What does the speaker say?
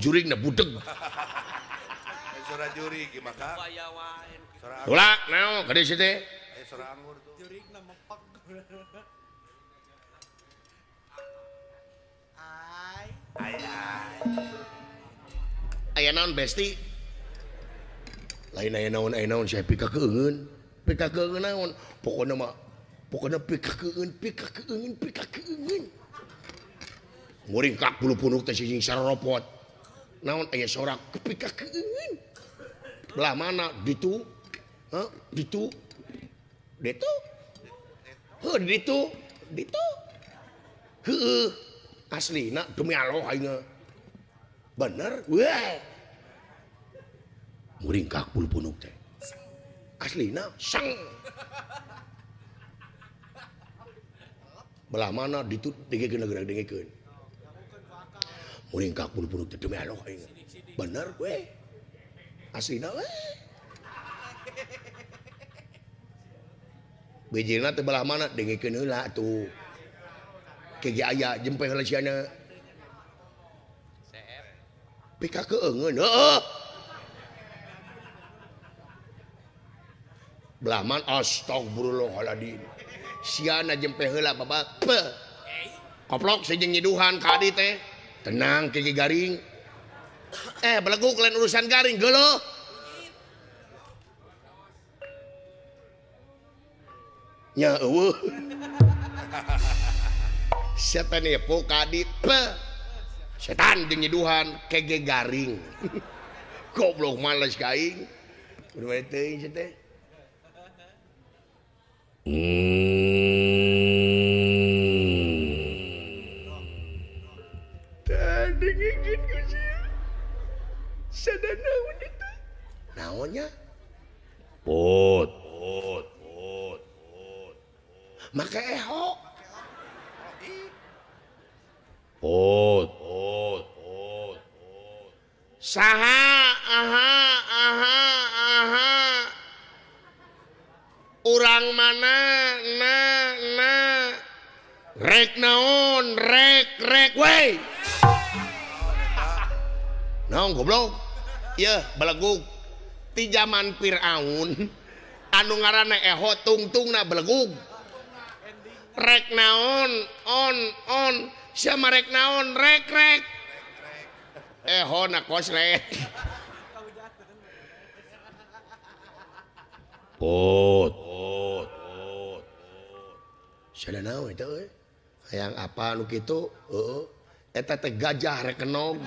Juringna budeg. Sora jurig maka. Ulah naon ka dieu teh? Sora anggur tuh. Jurigna mepek. Ai. Ai ai. Aya naon besti? Lain aya naon saya pika keungeun. Pika keungeun naon? Pokona mah pokona pika keungeun, pika keungeun, pika keungeun. Muringkak bulu punuk teh sing saropot. Naon aya sorak pika keungeun. Belah mana ditu? Hah? Ditu? Ditu? Heuh ditu? Ditu? Heueuh. Aslina demi Allah aing. Bener weh. Muringkak bulu punuk teh. Aslina sang. Belah mana ditu dengekeun geura dengekeun. Muringkak bulu punuk teh demi Allah aing. Bener weh. Aslina weh. Bijilna teh belah mana dengekeun heula atuh. Ke ge aya jempe heula siana. Pika keungeun heueuh. Belah man astagfirullahaladzim. Siana jempe heula bapak. Koplok sejeng nyiduhan ka adi teh. Tenang ke garing. Beleguk lain urusan garing geuleuh. Nya eueuh. Setan ieu ka adi. Setan jeung nyiduhan kege garing. Goblok males ka aing. Kudu bae teuing sia teh. Tah dengekeun ku sia. Sada naon itu? Naonnya? Pot pot pot pot. Make eho. Pot pot pot pot. Saha aha aha aha. Urang mana na na rek naon rek rek wey. Naon goblok? Yeuh belegug ti jaman Firaun anu ngaranna eho tungtungna belegug. Rek naon on on siapa rek naon rek rek eho na koslet. Pot pot pot. Sada naon eta euy? Hayang apa nu kitu? Heeh. Eta teh gajah rek kenog.